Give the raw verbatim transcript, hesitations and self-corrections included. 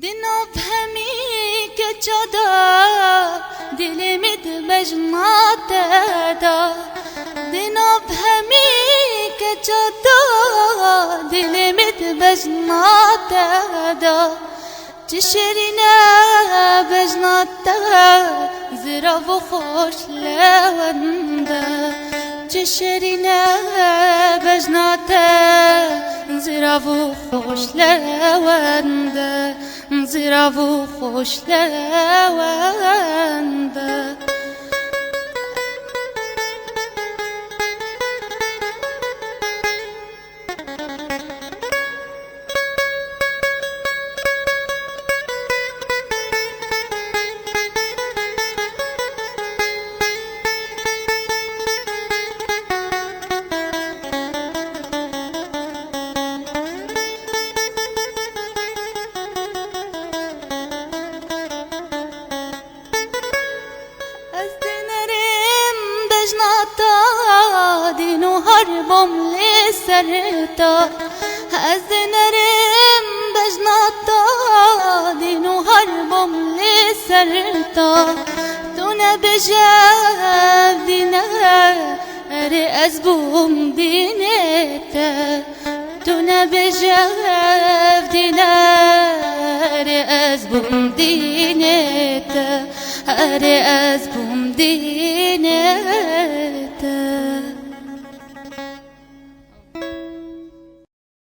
Di nav hemî keça de dilê min di bejna te de. Di nav hemî keça de dilê min di bejna te de. Çi şêrîn e bejna te, zirav û xweş lewend e. Çi şêrîn e bejna te, zirav û xweş lewend e. Zirav û xweş lewend e. Ez dênerêm bejna te, dîn û har bom lê ser te. Ez dênerêm bejna te, dîn û har bom lê ser te. Tu nebêje ev dîn e, erê ez bûm dînê te. Tu nebêje ev dîn e, erê ez bûm dînê te. Erê ez bûm dînê